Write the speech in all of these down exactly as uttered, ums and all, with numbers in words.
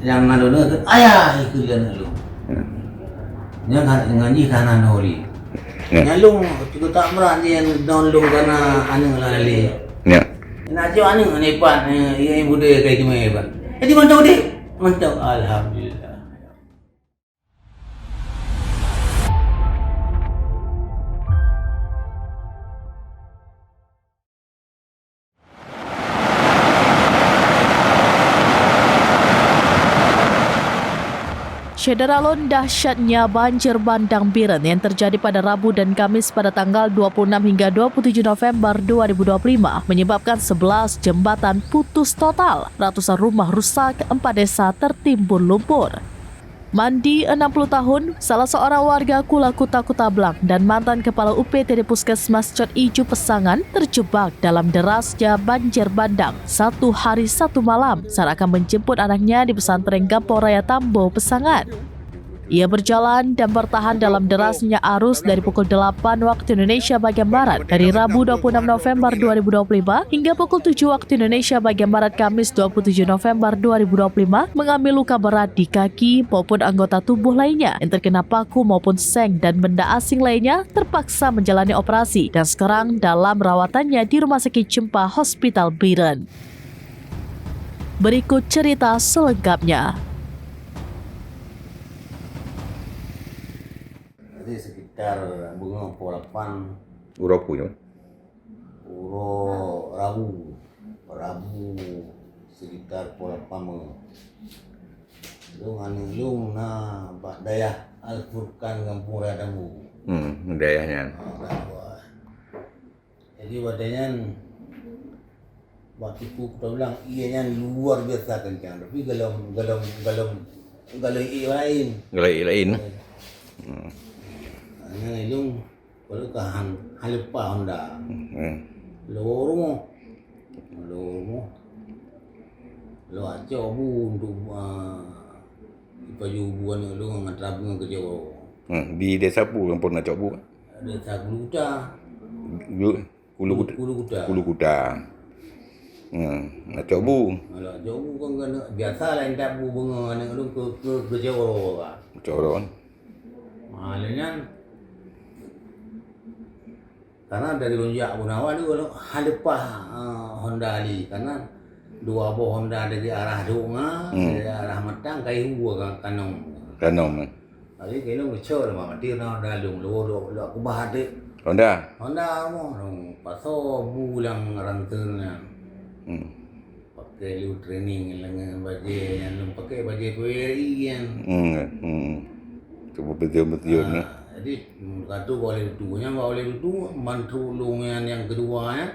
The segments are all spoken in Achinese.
Nyang na lôn kheun, "Ayah!" Ikheun lé aneuk lôn. Ya. Nyan ka, ngon jih ka na nuri. Ya. Nyan lôn, cukup tak meurah jih ngon lôn ka na aneuk lalé. Ya. Nak cok aneuk ni pat, eh, yang muda kai cuma hebat. Jadi mantap dek. Mantap, alhamdulillah. Syedara lôn, dahsyatnya banjir bandang Bireuen yang terjadi pada Rabu dan Kamis pada tanggal dua puluh enam hingga dua puluh tujuh November dua ribu dua puluh lima menyebabkan sebelas jembatan putus total, ratusan rumah rusak, empat desa tertimbun lumpur. Mandi, enam puluh tahun, salah seorang warga Kula Kuta Kuta Blang dan mantan kepala U P T D Puskesmas Cot Iju Pesangan, terjebak dalam derasnya banjir bandang satu hari satu malam saat akan menjemput anaknya di pesantren Gampong Raya Tambo, Pesangan. Ia berjalan dan bertahan dalam derasnya arus dari pukul delapan waktu Indonesia bagian Barat, hari Rabu dua puluh enam November dua ribu dua puluh lima, hingga pukul tujuh waktu Indonesia bagian Barat, Kamis dua puluh tujuh November dua ribu dua puluh lima, mengalami luka berat di kaki maupun anggota tubuh lainnya yang terkena paku maupun seng dan benda asing lainnya, terpaksa menjalani operasi dan sekarang dalam rawatannya di Rumah Sakit Cempa Hospital Bireuen. Berikut cerita selengkapnya. Jadi sekitar bunga pukul lapan. Uroe peue nyoe? Uroe Rabu. Rabu sekitar pukul lapan mengoh. Lôn aneuk lôn na bak dayah Al-Furqan, Gampong Raya Tambo. Hmm, dayah nyan. Ha, dayah. Jadi watèe nyan, bak Teungku Kuta Blang, ie nyan luar biasa kencang. Tapi golom, golom, golom, golom ie laén. Golom ie laén. Hmm. Nyan ilong, kalau ka han, han leupah honda. Hmm. Lôn rumoh. Lôn rumoh. Lôn acok bu untuk, ah, ipajôh bu aneuk lôn ngon trap ngon keucok. Hmm. Di desa peue gampông na cok bu? Desa Kulu Kuta. Kulu, Kulu Kuta. Kulu Kuta. Hmm, na cok bu. Alah, cok bu kan, kan biasa lah intat bu beungoh aneuk lôn keu, keu, keu coro ka. Coro kan? Ha, lheueh nyan, karena dari lôn jak Bunawa tu, lôn han leupah, eh, Honda Ali. Karena dua boh Honda dari arah Duknga, hmm, dari arah Matang, ka ihu ka kanong. Kanong, eh. Tapi keu lôn geucok lom, mati na dalam, lôn, lôn, lôn keubah até. Honda? Honda mo, lôn pasoe bu lam ranteuen nyan. Hmm. Pakai lôn training ngon bajèe nyan, lôn pakai bajèe P W R I nyan. Hmm, hmm. Cuba beutôi-beutôi, ah, nah. Jadi, katu bak ulèe tutoe, nyan bak ulèe tutoe, ban trok lôn nyan nyang keudua nyan.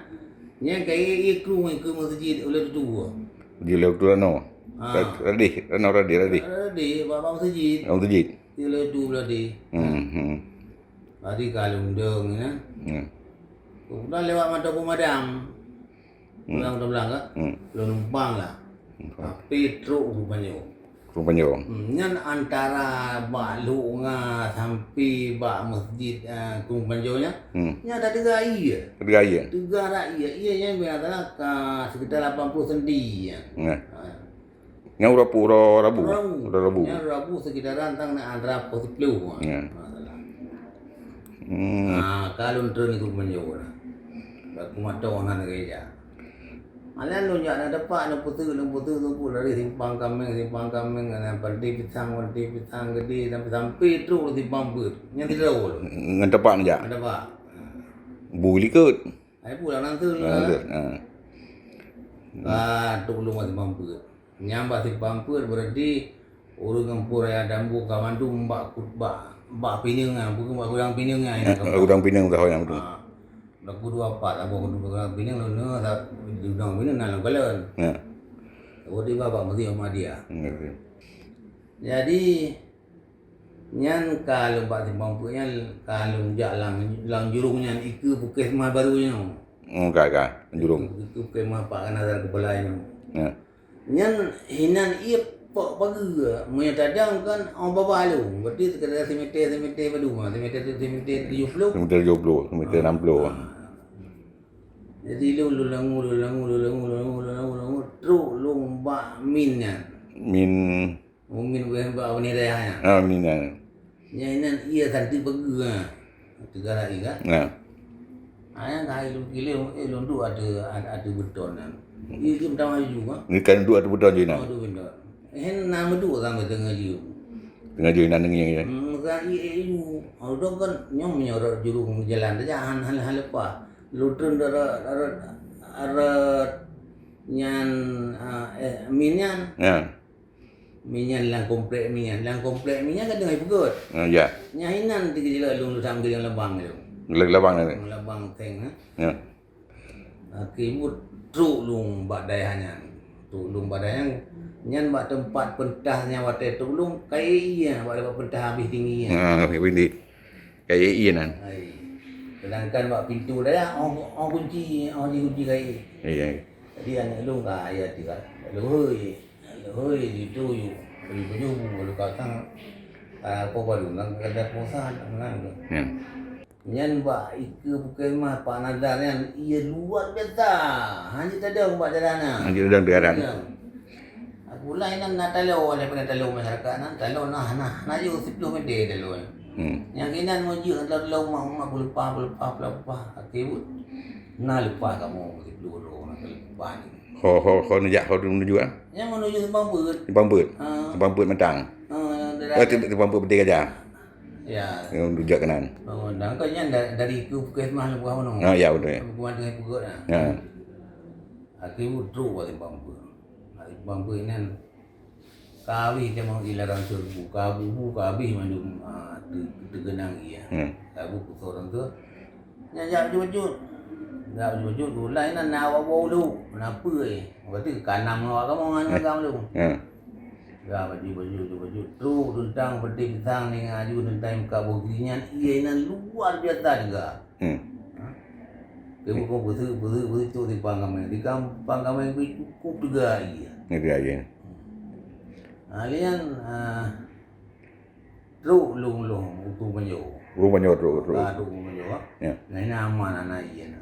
Nyan ka ie, ie krueng keu meuseujid ulèe tutoe. Di ulèe tutoe nyoe. Ah. Radih, nyoe radih, radih. Radih, bak, bak meuseujid. Bak meuseujid. Di laju beuladi. Hmm, hmm. Tadi ka lôn dong nyan. Hmm. Kemudian lewat mata pemadam. Hmm. Pulang ke belakang, hmm, lôn numpang lah. Numpang. Tapi trok Krueng Panjoe. Krueng Panjoe. Hmm, nyan antara bak Lhok Nga sampai bak masjid, ah, Krueng Panjoe nyan. Hmm. Nyan ada tiga ie. Tiga ie. Tiga rak ie. Ie nyan biasanya ka sekitar lapan puluh senti nyan. Nah. Ha. Nyan uroe pu-, uroe Rabu. Rabu. Uroe Rabu. Nyan Rabu sekitaran tang na antara pukul sepuluh. Ya. Masalah. Hmm. Ah, ka lôn treun ikut meunyoe na. Bak kumato na gereja. Alah lôn jak na tepak, lôn puteuk, lôn puteuk, lôn puteuk dari Simpang Kameng, Simpang Kameng, na Pantai Pisang, Pantai Pisang Gede, sampai, sampai trok Simpang Peuet. Nyan sidroe lôn. Ngon tepak neujak? Ngon tepak. Bu likot. Ai pulang nangkeue. Nangkeue, ha. Ka trok lôn bak Simpang Peuet. Nyan bak Simpang Peuet berarti ureueng gampông raya Dambu ka mandum bak kut-, bak, bak pineung nyan, bukan bak gudang pineung nyan. Ya, gudang pineung tahu yang betul. Ha. Bak kudu apat, abang kudu gudang pineung, lôn nyoe, sa-, gudang pineung na lôn kalon. Ya. Tiba-tiba bak Masjid Ahmadiyah. Ya, betul. Jadi, nyan ka lôn bak Simpang Peuet nyan, ka lôn jak lam, lam jurông nyan, ikeue puskesmas barô nyoe. Oh, ka, ka, jurông. Ikeue puskesmas Pak Nazar Kepala nyoe. Ya. Nyan hinan ie pok pageue, meunyoe tadong kan, oh, babah lôn. Berarti sekitar semeter, semeter padum, semeter tu, semeter tujuh puluh. Semeter tujuh puluh, semeter enam puluh. Ah. Jadi lôn, lôn langue, lôn langue, lôn langue, lôn langue, lôn langue, lôn langue, trok lôn bak min nyan. Min Mumin weh bak Bani Dayah nyan. Ha, Bani Dayah. Nyan inan iya santri peugah, ha. Teuga lagi kan? Nah. Ha, nyan ka ilôn kilée, eh, lôn duek ateueh, ateueh beutôi nyan. Iya jeuem tamah ju, ha? Ni kan duek ateueh beutôi jih nyan. Oh, ateueh beutôi. Eh, na meuduek sampoe teungoh jeuem. Teungoh jeuem nyan ngieng, ya. Hmm, ka i, eh, ju. Au dong kan nyoe meunyoe rot jurông jalan saja, han, han, han leupah. Lôn treun rot, rot, rot nyan, ah, eh, min nyan. Ya. Minyan lam komplek minyan. Lam komplek minyan kan teungoh ipeugot. Ah, ya. Nyan inan teuka jilak lôn sambil lam labang tu. Lam labang tu. Lam labang tank, ha? Ya. Akhé buet trok lôn bak dayah nyan. Trok lôn bak dayah nyan. Nyan bak teumpat peuntas nyan watèe trok lôn, kayèe ié, bak teumpat peuntas habéh tinggi nyan. Ha, habéh tinggi. Kayèe ié nan. Hai. Sedangkan bak pintoe dayah, oh, oh kunci, oh jikunci kayèe. Iya. Jadi aneuk lôn ka ayah tinggai. Lôn hôi. Hôi, itu yuk. Baju-baju, baju kacang. Ah, apa baru, nang kada puasa, nang. Ya. Nyan bak ikeue puskesmas Pak Nazar nyan, iya luar biasa. Hana tadong bak jalan na. Hana tadong di jalan. Ya. Aku lah inan na talo, daripada talo masyarakat na, talo nah, nah, na yuk sepuluh meter talo. Hmm. Nyang inan meujeuk talo, talo mak, mak, peulupah, peulupah, peulupah. Akhé buet. Na leupah kamoe sepuluh orang, na leupah ni. Ho, ho, ho neujak, ho menuju, ah? Nyang menuju Simpang Peuet. Simpang Peuet. Ha. Simpang Peuet Matang. Ha, daerah. Oh, Simpang Peuet Peti Gajah. Ya. Yang rujak kanan. Oh, dan kau nyan da-, dari ke puskesmas Lebuah Gunong. Ah, ya, betul. Bukan dengan pukul dah. Ya. Aku trok bak Simpang Peuet. Simpang Peuet nyan. Ka habéh jamong ilaran serbu, ka bubu, ka habéh mandum, ah, teu-, teugeunang ié. Hmm. Ka bu kusoran tu. Nyan jak bacut-bacut. Jak bacut-bacut, gulai nan na awak bau lu, na peue, eh. Berarti ka nam awak kamoe ngan agam lu. Hmm. Ya, bacut-bacut, bacut-bacut. Trok teuntang pedih pisang ni aju teuntang muka bugri nyan, ié nan luar biasa juga. Hmm. Ha? Dia bukan beuseu, beuseu, beuseu cok di pangkamai. Di kam-, pangkamai cukup juga ié. Negeri aja. Hmm. Ha, lian, ah, trok lôn-lôn, utu banyo. Utu banyo trok, trok. Ah, trok utu banyo, ah. Ya. Nah, ini aman anak iya na.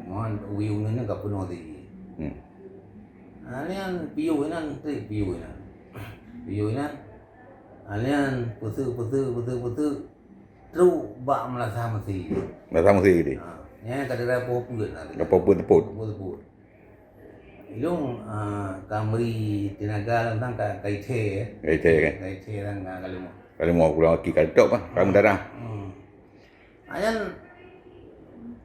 Mohon uyung ini ka penuh tinggi. Hmm. Ah, ini kan piyu inan, trik piyu inan. Piyu inan. Ah, ini kan peuseu, peuseu, peuseu, peuseu. Trok bak meulasah meusi. Meulasah meusi tadi. Ah, ini kan kadang-kadang pohon pun na. Ada pohon pun teput. Pohon teput. Ilung, ah, ka meuri teunaga tentang ka, ka ithèe, eh. Ka ithèe, kan? Ka ithèe dan ka, ka leumoh. Ka leumoh pulang aki ka leutôk bah, ka meudarah. Hmm. Ayan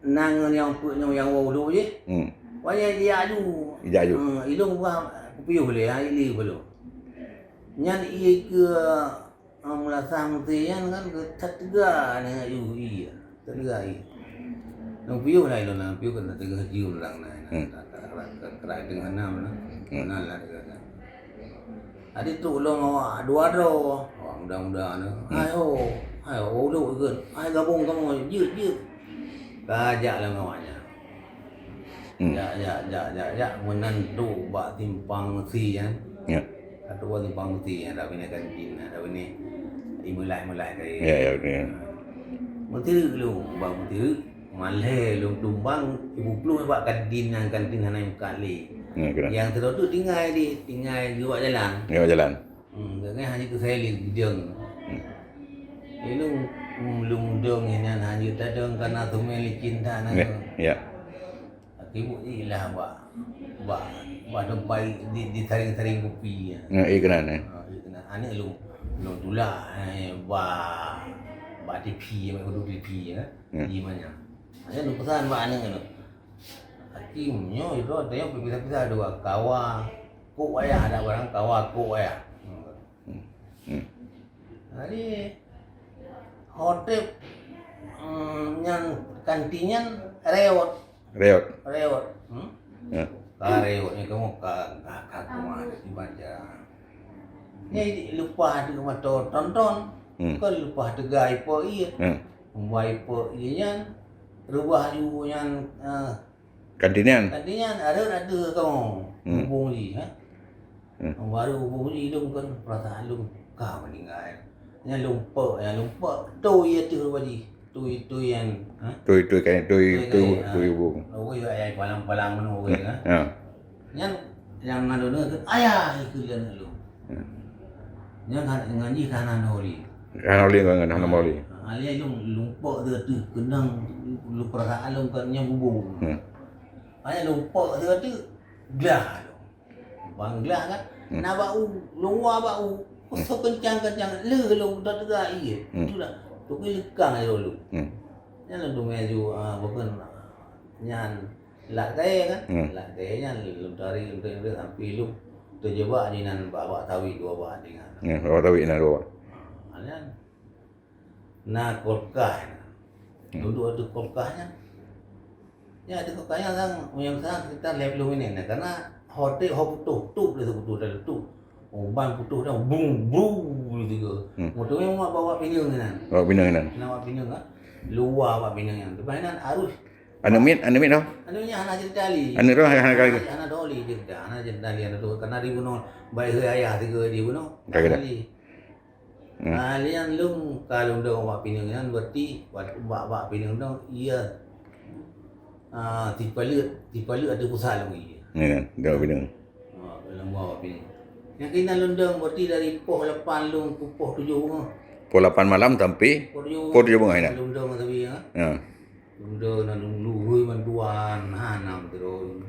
nang nyang peuet nyang, nyang woe udoe jih. Hmm. Wayang dia aju. Dia aju. Hmm, ilung bah kupiôh lé, ha, ili balo. Nyan ie ke Ah, meulasah meuti nyan kan, that teuga nyan aju ie. That teuga ie. Nang piôh lah ilôn, nang piôh kan that teuga jiôh lang na. Hmm. Kerak, kerak, kerak teungoh nam na. Hmm. Na lah teuga kan. Jadi trok lom awak dua droe. Awak muda-muda na. Hmm. Hai ho, hai ho, ulok ikot. Hai gabong kamoe, jeuet, jeuet. Ka jak lom awak nyan. Hmm. Jak, jak, jak, jak, jak, meunan trok bak simpang meusi nyan. Ya. Ka trok bak simpang meusi nyan, dak binéh kantin, dak binéh imeulai-meulai kayèe. Ya, ya, ya. Meuteureuek lôn, bak meuteureuek, malèe lôn tumbang, ibu plueng bak kantin nyan, kantin hana meukat lé. Ya, kena. Nyang sidroe teuk tinggai di, tinggai di bak jalan. Ya, bak jalan. Hmm, gobnyan hana keu saya lé geudong. Hmm. Ilung, hmm, lôn dong nyan hana tadong kana teumé licin that na. Ya, ya. Tibu ilah bak, bak, bak teumpat di, di saring-saring kupi. Ya, eh, keunan, eh. Ha, eh, keunan. Aneuk lôn, lôn tulak, eh, bak, bak T V, bak kudu T V, ya. Hmm. Di mana? Saya lôn pesan bak aneuk tu. Hakim nyoe, itu tanya pisah-pisah dua kawa. Kok wayah ada barang kawa kok wayah. Hmm. Hmm. Jadi, hotel, hmm, nyan kantin nyan rewot. Rewot. Rewot. Hmm? Ya. Ka rewot ni kamu ka, ka, ka, ka, ka, ka, ka, Nyan leupah teuh mata tonton. Hmm. Kon leupah teuga ipo ié. Hmm. Meubai ipo ié nyan, reubah ju nyan, eh, Kantin nyan. Kantin nyan, ada, ada kamu. Hmm. Hubung ji, ha? Hmm. Baru hubung ji, lôn kan perasaan lôn ka meninggal. Nyan lôn pek, nyan lôn pek, tu ié teuh reubah ji. Tui, tui nyan, ha? Tui, tui kain, tui, tui, tui hubung. Oh, ya, ya, palang-palang mana, ha? Ya. Nyan, nyang ngandung tu, ayah, ikut dia nak lu. Ya. Nyan kan ngaji ka hana holi. Hana holi, hana holi. Ha, lé lôn lumpok tu tu keunong lu perasaan lôn kan nyang bubung. Hmm. Hanya lumpok tu tu glah lôn. Bang glah kan. Hmm. Na bak u, luwa bak u. Usoe kencang-kencang le lôn dah tegak iya. Hmm. Itulah. Tu ke lekang lôn. Hmm. Nyan lôn tu maju, ah, bukan nyan. Lat gaya kan? Hmm. Lat gaya nyan lôn tarik, lôn tarik, lôn tarik sampai lôn teujebak di nan bak-bak tawi dua bak di nan. Ya, bak-bak tawi na dua bak. Ha, nyan. Na kulkas. Hmm. Duduk ateueh kulkas nyan. Ya, ateueh kulkas nyan sang, meunyoe sang sekitar lhèe ploh minit nah, karena hotel ho putôh, tup dia putôh dah tup. Oh, ban putôh dah, bung, bung, gitu ke. Hmm. Motor memang bawa pineung nan. Bawa pineung nan. Nak bawa pineung kan? Luwa bawa pineung nan. Lepas nan arus Aneuk miet, aneuk miet dah. Aneuk nyan hana cerita li. Aneuk tu hana, hana kali. Hana, hana doli cerita, hana cerita li, hana tu. Karena di bunoe, baik he ayah tiga di bunoe. Kagak ada. Hana li. Hmm. Ah, lian lung, kalau dah awak pineung nyan, berarti waktu bak-bak pineung tu, iya, ah, tipaleuet, tipaleuet ada pusat lagi. Ya kan, dah pineung. Ha, dalam bawah pineung. Nyang keunan lôn dong berarti dari poh lapan lôn keu poh tujoh beungoh. Poh lapan malam sampai poh tujoh beungoh inan. Lôn dong tapi, ha. Ya. Lôn dong na lôn luhôi bantuan, hana meuteuroi.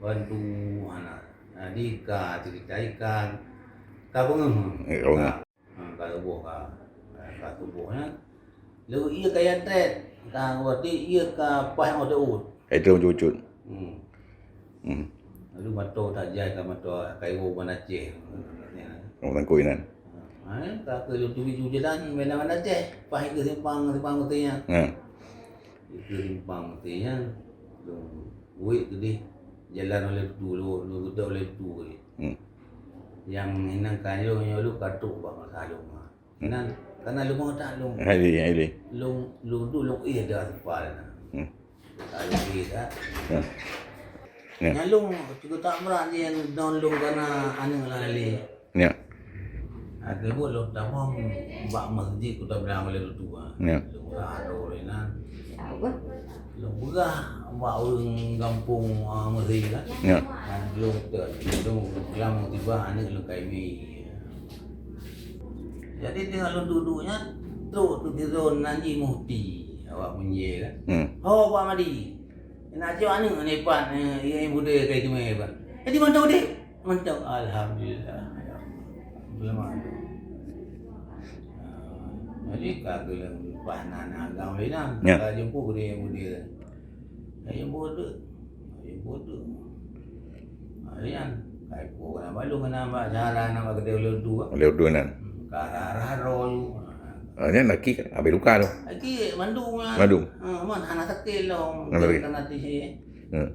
Bantu hana. Jadi ka cerita ikan. Ka beungoh. Eh, ka beungoh. Ha, ka tuboh ka. Ha, ka tuboh nyan. Lalu iya ka yatret. Ka berarti iya ka paih ngon daun. Ka itu ucut-ucut. Hmm. Hmm. Lalu moto tak jai ka moto kaiwo Banda Aceh. Orang tangkui nan. Ha, ka ke lu tubi ju jalan benda Banda Aceh. Paih ke simpang, simpang beutôi nyan. Ha. Ke simpang beutôi nyan. Lu wek tu deh. Jalan oleh tu, lu, lu gudok oleh tu deh. Hmm. Yang inang kayong nyo lu katuk bak masa lu mah. Nan, kana leumo that lôn. Hai li, hai li. Lôn, lôn duek lôn éh dah seupal na. Hmm. Ka lôn éh dah. Hmm. Ya. Nyan lôn cukup tak berat je non lôn kana aneuk lah li. Ya. Akhé buet lôn tamong bak masjid Kuta Blang oleh lôn tuha. Ya. Lôn rah roh lé nan. Lôn peugah bak ureueng gampông, ah, Meusé kan. Ya. Kan lôn teu, lôn lam tiba aneuk lôn ka imé. Jadi teungoh lôn duek-duek nyan, trok teudidon nan jih mufti awak meunjie kan. Hmm. Ho Pak Madi. Nak cok aneuk ni pat, eh, yang muda kai teumé pat. Jadi mantong deh. Mantong alhamdulillah. Belum ada. Ah, jadi ka geulang leupah nan agam lé nan. Ya. Ka jumpa geude yang muda. Ka jumpa tu. Ka jumpa tu. Harian, kai po kena balu kena bak cara nama kedai ulun tu. Ulun tu nan. Ka rara ro yu. Ah, nyan laki habis luka tu. Laki mandum lah. Mandum. Ha, man hana sakit lah. Hana sakit. Kena tisi. Hmm.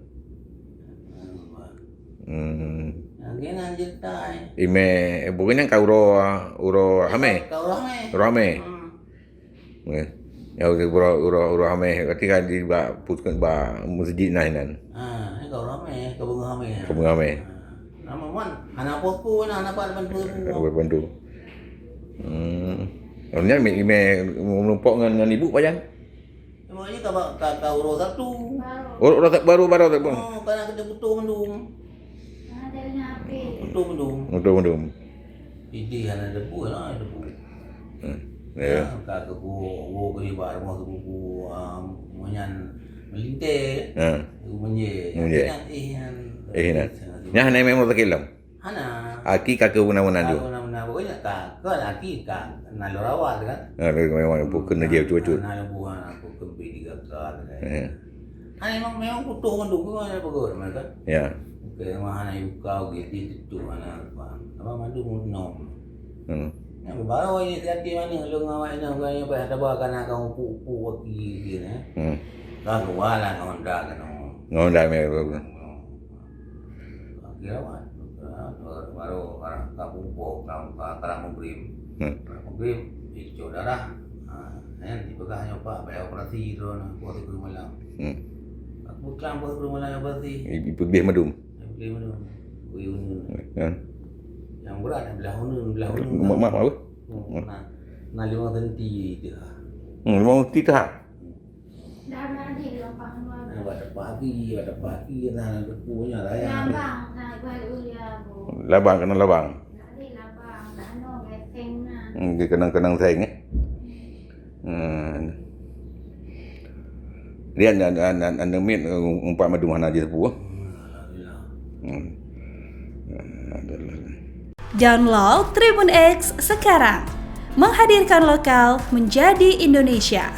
Hmm. Lagi nan cerita eh. Ime, bukannya kau ro, ro hame. Kau ro hame. Ro hame. Hmm. Ya. Ya, uroe, uroe, uroe hamé, berarti kan di bak pus-, bak masjid nah inan. Ha, ni kau ramé, kau bunga hamé. Kau bunga hamé. Ha. Nama man? Hana posko na, hana pat bantu. Hana pat bantu. Hmm. Orangnya mi, mi menumpok ngan, ngan ibu pajan? Ibu ni ka, ka, ka uroe satu. Ur-, uroe sa-, baru, baru, baru. Oh, kana kena butuh mandum. Untung mandum. Untung mandum. Idéh hana debu, hana debu. Hmm. Ya. Ka kebu, bu keu iba rumoh kebu, bu, ah, menyan melinte. Ha. Menye. Menye. Nyan, eh, nyan. Eh, nah. Nyan hana memang sakit lom. Hana. Aki ka keu guna-guna ju. Guna-guna, pokoknya ka, ka laki ka, nalor awak kan. Ha, memang bukan dia cucu. Nalor buah, bukan tiga kali. Ya. Hana memang, memang butuh mandum, bukan ada pegot mereka. Ya. Okey, memang hana yuka, okey, dia tutup, hana apa. Apa mandum nom. Hmm. Yang baru ini hati-hati mana, lu ngawai nak, bukan apa, ada bawa kana kau upu-upu waki, gitu, ya. Hmm. Kan keluar lah, ngonda kena. Ngonda, ya, ya, ya. Kira wan, baru orang kampung po, kampung kalang Mugrim. Hmm. Kalang Mugrim, icok darah. Ha, kan, dipeugah nyoe, "Pak, payah operasi droe, poh sikureueng malam." Hmm. Aku klang poh sikureueng malam operasi. I-, ipeubieh madum. Ipeubieh madum. Ui, ui. Kan? Yang berat, belah unu, belah unu. Mak, mak, apa? Hmm, nah, nah, lima senti tu. Hmm, lima senti tu, ha? Hmm. Dah, dah, dah, lapang luar. Dah, dah pagi, dah pagi, dah, dah punya raya. Labang, nak buat uya, Bu. Labang, kena labang. Dah, dah, labang, dah, no, guys. Hmm, dia kenang-kenang sayang, eh. Hmm. Dia aneuk miet, eh, umpat madu hana jiteupeue. Hmm. Download Tribun X sekarang. Menghadirkan lokal menjadi Indonesia.